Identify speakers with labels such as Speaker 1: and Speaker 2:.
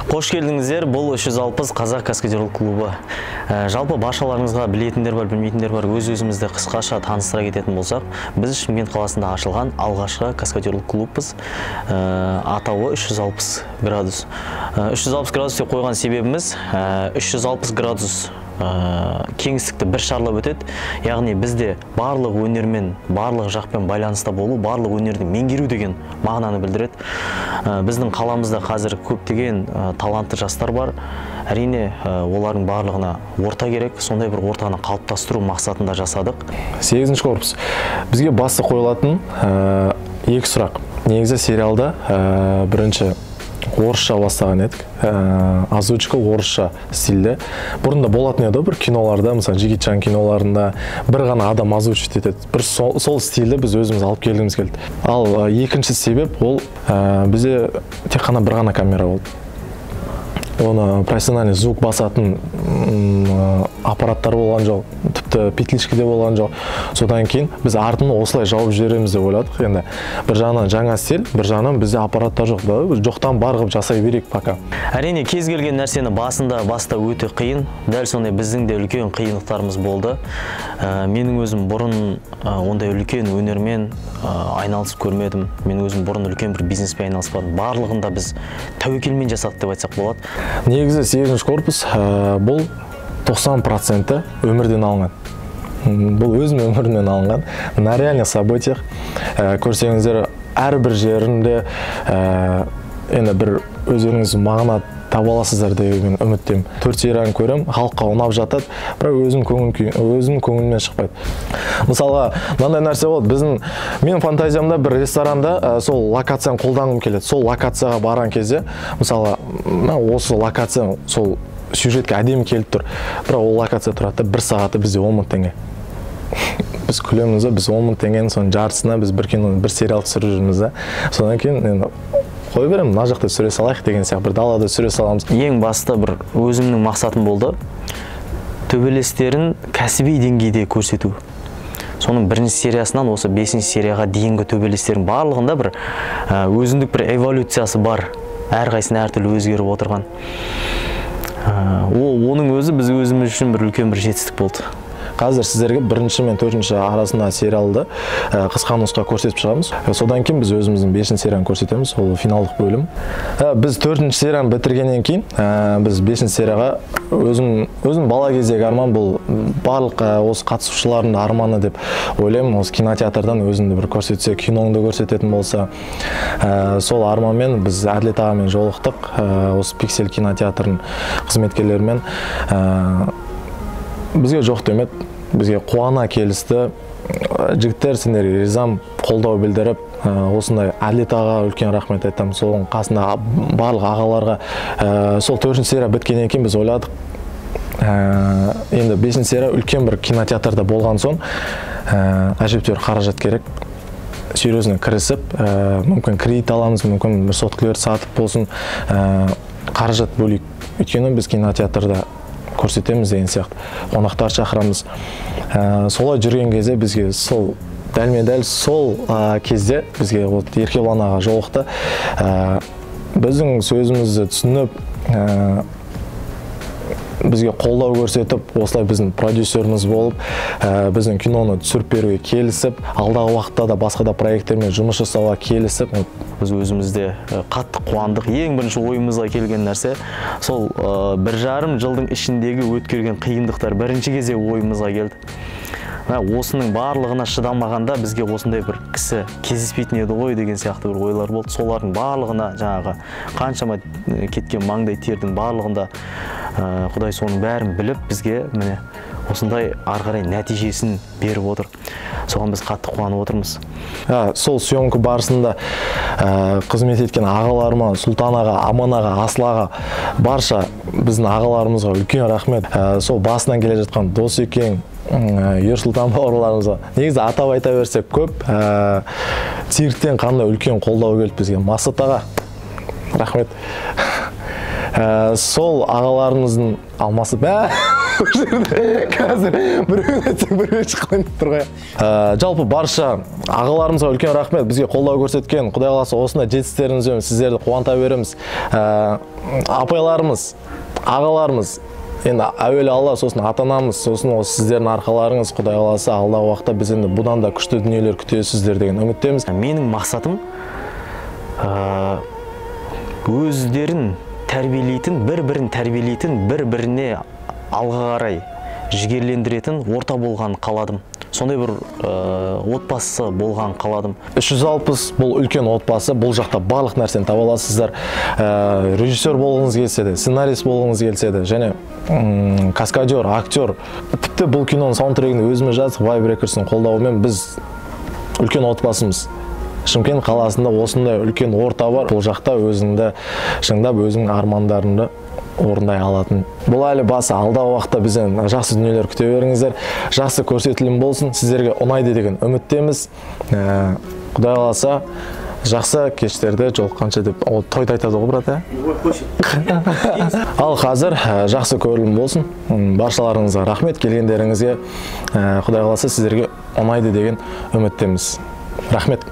Speaker 1: Қош келдіңіздер, бұл 360 қазақ каскадерлік клубы. Жалпы баршаларыңызға білетіндер бар, білмейтіндер бар, өз-өзімізді қысқаша таныстыра кететін болсақ, біз Шымкент қаласында ашылған алғашқы каскадерлік клубпыз. Атауы 360 градус. 360 градус деп қойған себебіміз, 360 градус кеңістікті бір шарлап өтеді. Яғни бізде барлық өнермен, барлық жақпен байланыста болу, барлық өнерді меңгеру деген мағынаны білдіреді. Біздің қаламызда қазір көптеген талантты жастар бар. Әрине, олардың барлығына орта керек. Сондай бір ортаны қалыптастыру мақсатында жасадық.
Speaker 2: 8-ші корпус. Бізге басты қойылатын екі сұрақ. Негізі сериалда бірінші орысша бастаған едік. Озвучка орысша стильде. Бұрында болатын еді бір киноларда, мысалы Джеки Чан киноларында бір ғана адам озвучить етеді. Бір сол стильді біз өзіміз алып келгіміз келді. Ал екінші себеп ол бізде тек қана бір ғана камера болды. Оны профессиональный звук басатын аппараттар болған жоқ, тіпті петличка де болған жоқ. Содан кейін біз артын осылай жауып жібереміз деп ойладық. Енді бір жағынан жаңа стиль, бір жағынан бізде аппараттар жоқ, да, біз жоқтан бар қылып жасай берейік пока.
Speaker 1: Әрине, кез келген нәрсені басында бастау өте қиын. Дәл сондай біздің де үлкен қиындықтарымыз болды. Менің өзім бұрын ондай үлкен өнермен айналысып көрмедім. Мен өзім бұрын үлкен бір бизнеспен айналыспадым. Барлығында біз тәуекелмен жасадық деп айтсақ болады.
Speaker 2: Негізі 8-ші корпус бұл 90% өмірден алынған. Бұл өзім өмірімнен алынған. На реальных событиях. Көрсеңіздер, әрбір жерінде енді бір өздеріңіз мағына таба аласыздар деген үміттемін. 4 серияны көрем, халыққа ұнап жатады, бірақ өзім көңілімнен шықпайды. Мысалға, мынандай нәрсе болды. Менің фантазиямда бір ресторанда сол локацияны қолданғым келеді. Сол локацияға барған кезде, мысалға, мына осы локация сол сюжетке әдемі келіп тұр. Бірақ ол локация тұрады да, бір сағаты бізде 10 мың теңге. Біз күлеміз, біз 10 мың теңгенің соның жартысына біз бір кино, бір сериал түсіріп жүрміз да. Содан кейін енді қой беремін, мына жақта түсіре салайық деген сияқты, бір далада түсіре саламыз.
Speaker 1: Ең басты бір өзімнің мақсатым болды, төбелестерін кәсіби деңгейде көрсету. Соның бірінші сериясынан осы 5-ші серияға дейінгі төбелестердің барлығында бір өзіндік бір эволюциясы бар. Әрқайсысына әртүрлі өзгеріп отырған. Оның өзі біз өзіміз үшін бір үлкен бір жетістік болды.
Speaker 2: Қазір сіздерге бірінші мен төртінші арасында сериалды қысқа нұсқа көрсетіп шығамыз. Содан кейін біз өзіміздің 5-ші серияны көрсетеміз, ол финалдық бөлім. Біз 4-ші серияны бітіргеннен кейін, біз 5-ші серияға өзім бала кездегі арман, бұл барлық осы қатысушылардың арманы деп ойлаймын. Осы кинотеатрдан өзімді бір көрсетсе, киноңды көрсететін болса, сол арманмен біз Әділет ағамен жолықтық, осы Пиксель кинотеатрының қызметкерлерімен. Бізге жоқ демеді, бізге қуана келісті. Жігіттер, сендерге ризам, қолдау білдіріп, осындай Әділет ағаға үлкен рахмет айтамын. Соның қасында барлық ағаларға. Сол 4-ші серия біткеннен кейін біз ойладық, енді 5-ші серия үлкен бір кинотеатрда болған соң, әжептәуір қаражат керек. Серьезно кірісіп, мүмкін кредит аламыз, мүмкін бір соткілер сатып болсын, қаражат бөлейік. Өйткені біз кинотеатрда көрсетеміз деген сияқты, қонақтар шақырамыз. Солай жүрген кезде бізге сол дәлме-дәл сол кезде бізге вот Еркебұлан аға жолықты. Біздің сөзімізді түсініп, бізге қолдау көрсетіп, осылай біздің продюсеріміз болып, біздің киноны түсіріп беруге келісіп, алдағы уақытта да басқа да проекттермен жұмыс жасауға келісіп,
Speaker 1: біз өзімізде қатты қуандық. Ең бірінші ойымызға келген нәрсе сол 1,5 жылдың ішіндегі өткерген қиындықтар бірінші кезде ойымызға келді. Осының барлығына шыдамағанда бізге осындай бір кісі кездеспейтін еді ғой деген сияқты бір ойлар болды. Солардың барлығына жаңағы қаншама кеткен маңдай тердің барлығында Құдай соның бәрін біліп бізге міне осындай ары қарай нәтижесін беріп отыр. Соған біз қатты қуанып отырмыз.
Speaker 2: Сол съемка барысында қызмет еткен ағаларыма, Сұлтан аға, Аман аға, Асыл аға, барша біздің ағаларымызға үлкен рахмет. Сол басынан келе жатқан Досекең, Ерсұлтан бауырларымызға. Негізі атап айта берсек көп. Цирктен қандай үлкен қолдау келді бізге. Мақсат аға, рахмет. Сол ағаларымыздың алмасы бә. Бұл жерде қазір біреуін айтсаң, біреуі шыққайын деп тұр ғой. Жалпы барша ағаларымызға үлкен рахмет, бізге қолдау көрсеткен. Құдай қаласа, осындай жетістіктерімізбен сіздерді қуанта береміз. Апайларымыз, ағаларымыз, енді әуелі Алла, сосын ата анамыз, сосын осы сіздердің арқаларыңыз. Құдай қаласа, алдағы уақытта біз енді бұдан да күшті дүниелер күтесіздер деген үміттеміз.
Speaker 1: Менің мақсатым өздерін тәрбиелейтін, бір-бірін тәрбиелейтін, бір-біріне алға қарай жігерлендіретін орта болғанын қаладым. Сондай бір отбасы болған қаладым.
Speaker 2: 360 бұл үлкен отбасы, бұл жақта барлық нәрсені таба аласыздар. Режиссер болғыңыз келсе де, сценарист болғыңыз келсе де, және каскадер, актер. Тіпті бұл киноның саундтрегін өзіміз жаздық, Vibe Records-ның қолдауымен. Біз үлкен отбасымыз. Шымкент қаласында осындай үлкен орта бар. Бұл жақта өзіңді шыңдап, өзіңнің армандарыңды орындай алатын. Бұл әлі басы, алдағы уақытта бізден жақсы дүниелер күте беріңіздер. Жақсы көрсетілім болсын, сіздерге ұнайды деген үміттеміз. Құдай қаласа, жақсы кештерде жолыққанша деп, ол тойда айтады ғой, брат, ә? Ал қазір жақсы көрілім болсын. Баршаларыңызға рахмет келгендеріңізге. Құдай қаласа, сіздерге ұнайды деген үміттеміз. Рахмет.